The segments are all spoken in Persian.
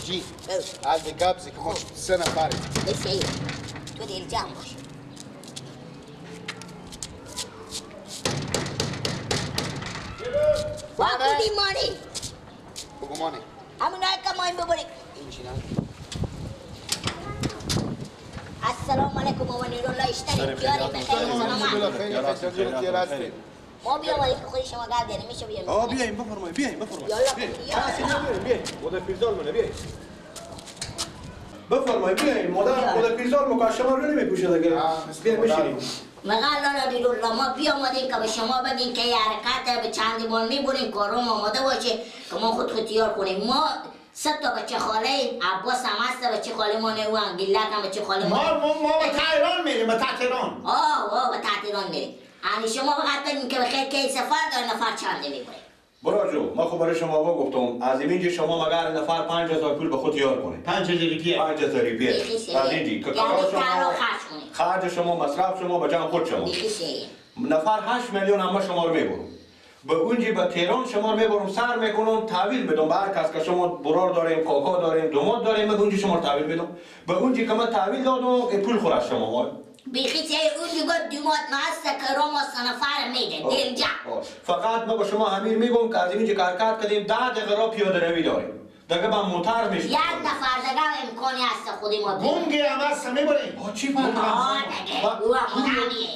جی از گبزی که ما 3 نفریم. بسیار تو دل جمع باش. واکو بیماری بگمانه همون های که مایم ببریم اینجی نه. السلام علیکم بابا نیرون اشتری دیاریم بخیر سلامت. ما بیامدیم که خود شما گرد داریم میشه بیایم. آه بیایم بفرمایید بیایم بفرمایید. یالا بیایم مادر پیرزال منه بیایم بفرمایید بیایم. مادر پیرزال مکا شما رو نمیپوشه دیگه. بیایم بشینیم. مگه لالا ما بیامدیم که به شما بگیم که یه حرکت به چند بار میبریم کارم آماده باشه که ما خود خود کنیم. ما 3 تا بچه خاله ایم، عباس هم هست بچه خاله ما نه، و گیلک هم بچه خاله ما. ما به تهران میریم، به تهران. آه به تهران میریم. یعنی شما فقط بگیم که بخیر که سفر داره نفر چنده میبریم. براجو ما خب برای شما گفتم از اینجا شما مگر نفر 5000 پول به خود یار کنه. 5000 روپیه. 5000 روپیه. از اینجا که کار شما خرج شما مصرف شما به جمع خود شما. نفر 8 میلیون هم شما رو میبرم. به اونجی به تهران شما رو میبرم سر میکنم تحویل میدم به هر کس که شما برار داریم کاکا داریم دومات داریم من اونجی شما رو تحویل میدم. به اونجی که من تحویل دادم پول خور از شما ما. بیخی چه اون دیگه دومات ما هست که روما سنفر میده دلجا. فقط ما به شما امیر میگم که از اینجا حرکت کردیم 10 دقیقه را پیاده روی داریم دیگه با موتر میشه. یک نفر دیگه امکانی هست خودی ما گونگی هم هست میبریم. چی فرق؟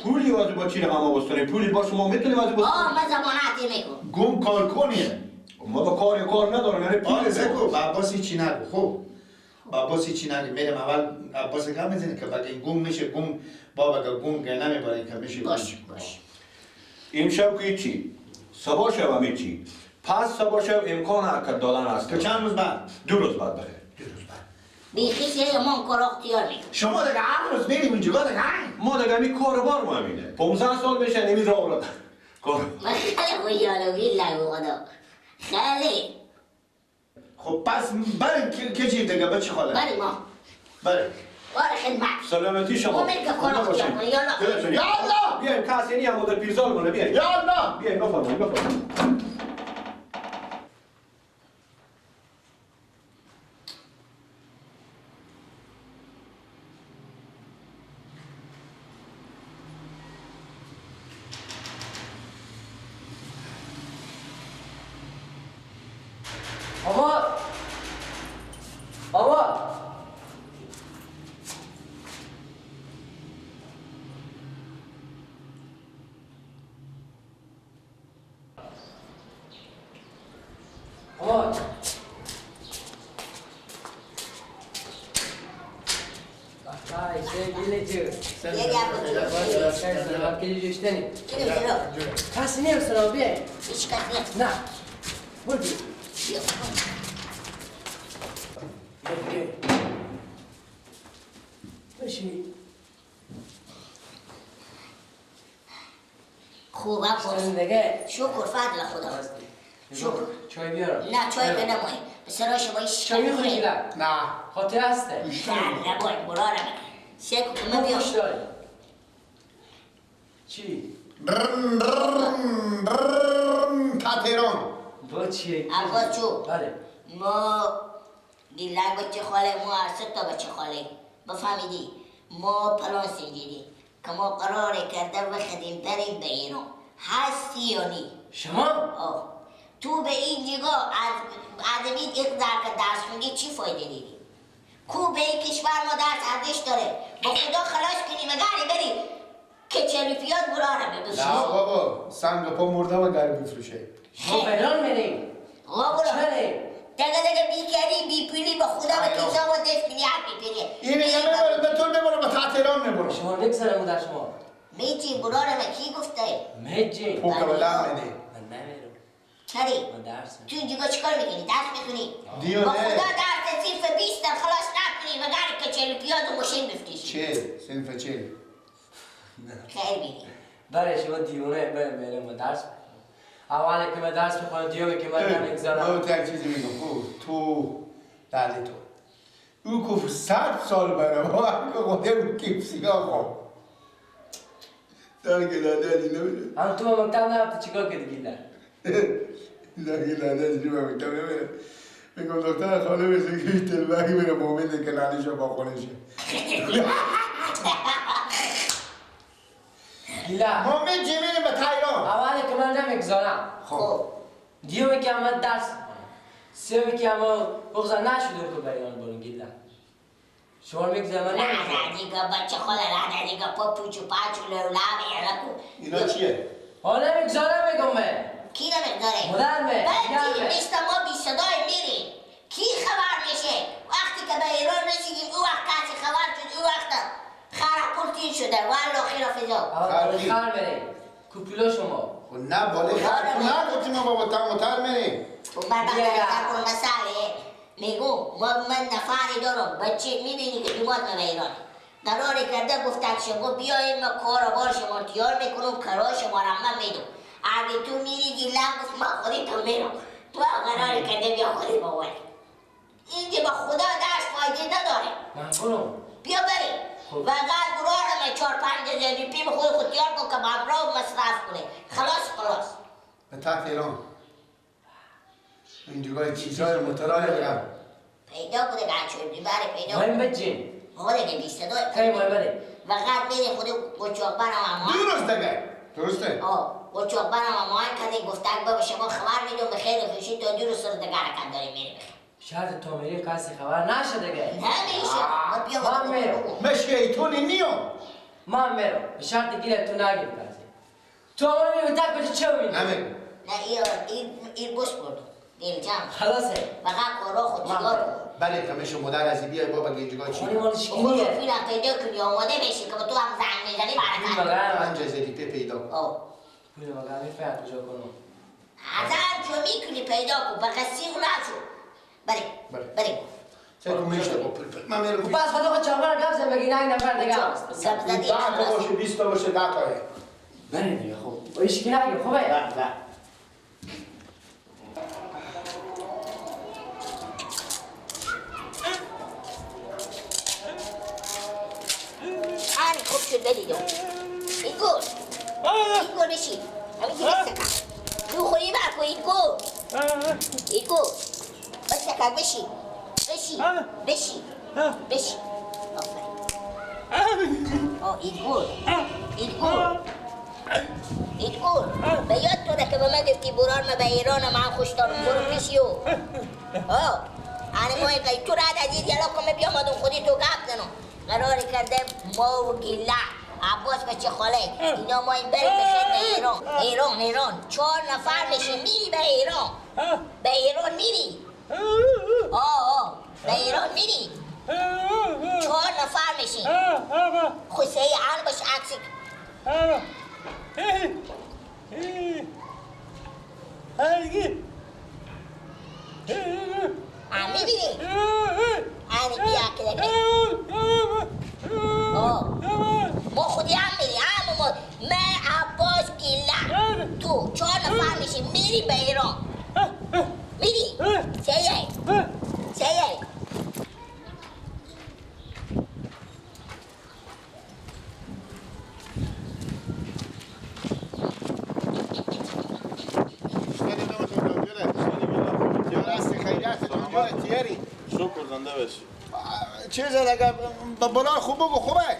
پولی واسه با چی رقم واسه پولی با شما میتونیم واسه با. ما ضمانتی میکنم. گون کارکنیه. ما با کار ندارم یعنی پول. زکو عباس چی نگو. خب عباس چی نگو میرم اول عباس گم میزنه که بگه گم میشه گم بابا که گم که نمیبره که میشه. باش باش. امشب که چی؟ صبح شب هم چی؟ پس صبح شب امکان حرکت دادن هست. که چند روز بعد؟ 2 روز بعد بخیر. 2 روز بعد. بیخی چه ما کار اختیار میکنیم. شما دیگه هر روز میریم اونجا دیگه. ما دیگه می کاروبار ما همینه. 15 سال میشه نمی راه را. من خیلی خوشحالم بالله خدا. خیلی. خب پس بریم که چی دیگه بچه خاله؟ بریم ما. بریم. باره خدمت. سلامتی شما. ما میریم که کار اختیار کنیم. یالا. یالا. بیایم کسی نیم مادر پیرزال کنه بیایم. یالا. بیایم بفرمایید بفرمایید. کسی نمی‌سلام بیای. هیچ کس نیست. نه. برو بیا. بشین. خوب دیگه. شکر فضل خدا. شکر. چای بیارم. نه چای که نمایی. به شما هیچ چای میخوری نه؟ نه. خاطر هسته. نه نه باید برارم. سه من بیام. چی؟ رن رن رن تا تهران. با چیه؟ عباس جو. بله. ما گیلک بچه خاله ما هر 3 تا بچه خاله بفهمیدی ما پلان سنجیدیم که ما قرار کرده بخدیم بریم به ایران. هستی یا نی؟ شما؟ آه. تو به این جگاه از این اقدر که درس خوندی چی فایده دیدی؟ کو به این کشور ما درس ارزش داره. با خدا خلاص کنیم اگر بری که چلو پیاز برارم بفروشه. نه بابا سنگ پا مرده و گری بفروشه. ما به ایران میریم. ما برو. چرا؟ دیگه دیگه بیکاری بی پولی با خدا به کیسا با دست کنی هر بی پولی. این میگه به تو میبرم به تهران میبرم. شما نگذارم در شما. میچی برارم کی گفته؟ میچی. پوکه بلند میدی. من نمیرم. چرا؟ من درس. تو اینجا چیکار میکنی؟ درس میخونی؟ دیونه. با خدا درس صنف 20 خلاص نکنی مگر که چلو پیاز و ماشین بفروشی. چه؟ صنف چه؟ خیر بینی. بله شما دیوانه برم من درس میخونم. اولی که من درس میخونم دیوانه که من نمیگذارم. من یک چیزی میگم خوب تو دلی تو او گفت 100 سال برم که خودم کیف سیگار خورد. داره که داده نمیده. هم تو مکتب نرفتی چیکار کردی گیلر؟ داره که داده نمیده مکتب نمیده. میگم دختر خاله بشه که تلبکی میره مومنه که نانیشو با خونشه. گیله ما میریم به تهران. اولی که من نمیگذارم. خب دیومی که من درس میکنم، سیومی که اما بغضا نشده که برای آن برون گیله. شما میگذارم من نمیگذارم. نه دیگه بچه خاله نه دیگه پا پوچو پاچو لولا میرکو. اینا چیه؟ حالا نمیگذارم میگم من. کی نمیگذاره؟ مادر می. بعد نیست ما بی صدای میریم. کی خبر میشه؟ وقتی که به ایران رسیدیم او وقت کسی خبر شد، او وقت خراب شده والا خیر فضا. اول خر بریم. کوپولا شما. نه بالای خر نه گفتیم ما بابا تر میریم. و بعد کن مسئله میگم من نفری دارم بچه میبینی که دوماد به ایران قرار کرده گفتن شما بیاین ما کار بار شما تیار میکنم کرا شما را من میدم. اگه تو میری گیلم گفت من خودی تو میرم. تو قرار کرده بیا خودی باور. اینجا با خدا درس فایده نداره. من برم. بیا بریم. و بعد برارم 4-5 هزار روپیه به خود خود تیار کن که با مصرف کنه. خلاص خلاص. به تحت ایران. این دیگه چیزای مترای بگم. پیدا بوده گچوری بره پیدا. مهم بچین. خود دیگه 22. خیلی مهمه. فقط میری خود قچاق برم اما. درست دیگه. درسته. آه قچاق برم اما کدی گفتن بابا شما خبر میدم به خیر خوشی تا دور سر دیگه حرکت داریم میریم. شرط تا میری کسی خبر نشه دیگه. نمیشه. ما بیا من میرم. مشکی ایتونی نیام. من میرم. به شرط گیره تو نگیر کسی. تو اول میری تک بچه چه میری؟ نمیگم. نه این بوس بردم. دل جمع. خلاصه. فقط کارا خود چیکار کن. بله که میشه مادر از بیای بابا گنجگاه چی؟ خونی مال شکینیه. خود فیلم پیدا کنی آماده بشی که تو هم زنگ میزنی برکت. 5 هزار روپیه پیدا کن. پول مگه میفهم کجا کنم؟ از هر جا میکنی پیدا کن فقط سیغ نشو. بریم بریم. چه تو میشه با پول من میرم. بس خدا چهار گپ زن بگی نه نفر دیگه هست. گپ زدی 10 تا باشه 20 تا باشه 10 تا. بریم دیگه خب. هیچ کی نگه خوبه؟ نه نه. آره خوب شد بدیدم. این گل. این گل بشین. همین که بسکم. تو خوری برکن این گل. این گل. بسکم بشین. بشین. بشین. بشین. آفرین. آه این گل. این گل. این گل. به یاد تو که به من گفتی برار من به ایران من خوش دارم. برو پیشیو. آه. آره ما این تو رد از این یلا کم بیام آدم خودی تو گپ زنم. قرار کرده ما و گیله عباس بچه خاله اینا ما این بریم به ایران ایران ایران 4 نفر میشه میری به ایران به ایران میری آه آه به ایران میری 4 نفر میشی خوشه عال باش عکسی میبینی آنی بیا که ما خودی هم میری هم ما من عباس گیله تو 4 نفر میشی میری به ایران میری سیه سیه چیز اگر با خوب بگو خوبه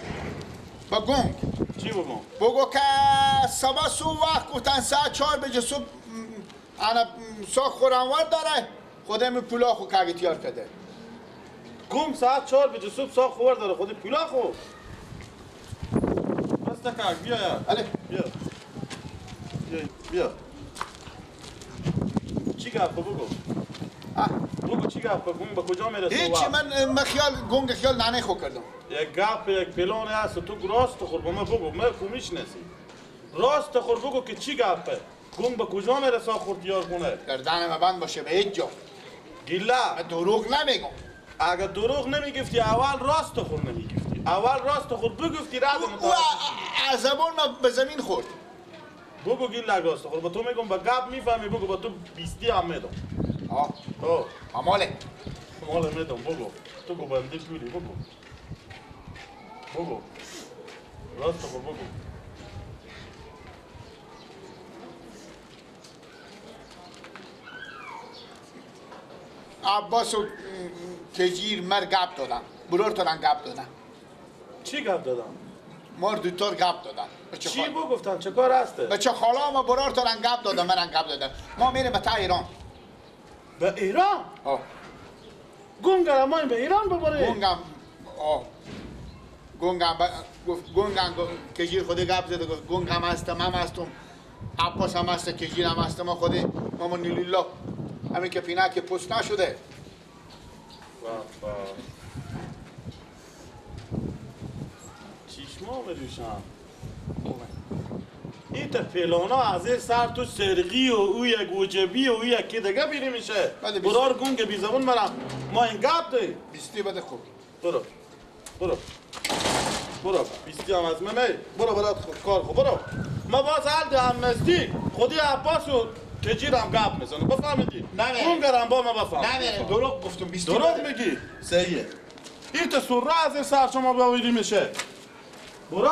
با گنگ چی بگم؟ بگو که صبح صبح وقت گفتن ساعت 4 بجه صبح انا ساخت خورانوار داره خودم پولا خو که تیار کرده گم ساعت 4 بجه صبح ساخت خور داره خود پولا خو بس تکاک بیا یا علی بیا بیا بیا چی گفت بگو؟ بگو چی گپ گنگ به کجا میرسه؟ هیچی من خیال گنگ خیال ننه خو کردم یک گپ یک پلان هست تو راست خور با من بگو من خو میشناسی راست خور بگو که چی گپه گنگ به کجا میرسه خور دیار کنه گردن من بند باشه به هیچ جا گیله من دروغ نمیگم اگه دروغ نمیگفتی اول راست خور نمیگفتی اول راست خور بگفتی رد او از زبان من به زمین خورد بگو گیله راست خور با تو میگم با گپ میفهمی بگو با تو 20 هم میدم آه ماله ماله میدم بگو تو گو بندی پولی بگو بگو راست بگو بگو عباس و کجیر مر گپ دادم. برور ترن گپ دادم. چی گپ دادم؟ مار دوتار گپ دادم. چی بو گفتن؟ چه کار هسته؟ بچه خالا ما برار ترن گپ دادم، من گپ دادم. ما میریم به تا ایران. به ایران؟ آه. گونگرم ما به ایران ببره؟ گونگم آه. گونگم گفت گونگم کجیر خود گپ زده گفت گونگم هستم هم هستم عباس هم هست کجیر هم هستم ما خود ماما نیلیلا همین که پینه که پست نشده. بابا چشما بروشم این تا فلانا از این سر تو سرقی و او یک وجبی و او یک دیگه بیری میشه. برار گونگ بی زبون مرم ما این گپ دی بیستی بده خوب. برو برو برو بیستی هم از من می برو برات کار خو برو. ما باز حال هم نزدیک خودی عباس و کجیرم گپ میزنه بفهمیدی؟ نه اون با ما بفهم. نه دروغ گفتم بیستی دروغ میگی صحیحه. این تا سره از این سر شما بیری میشه. برو.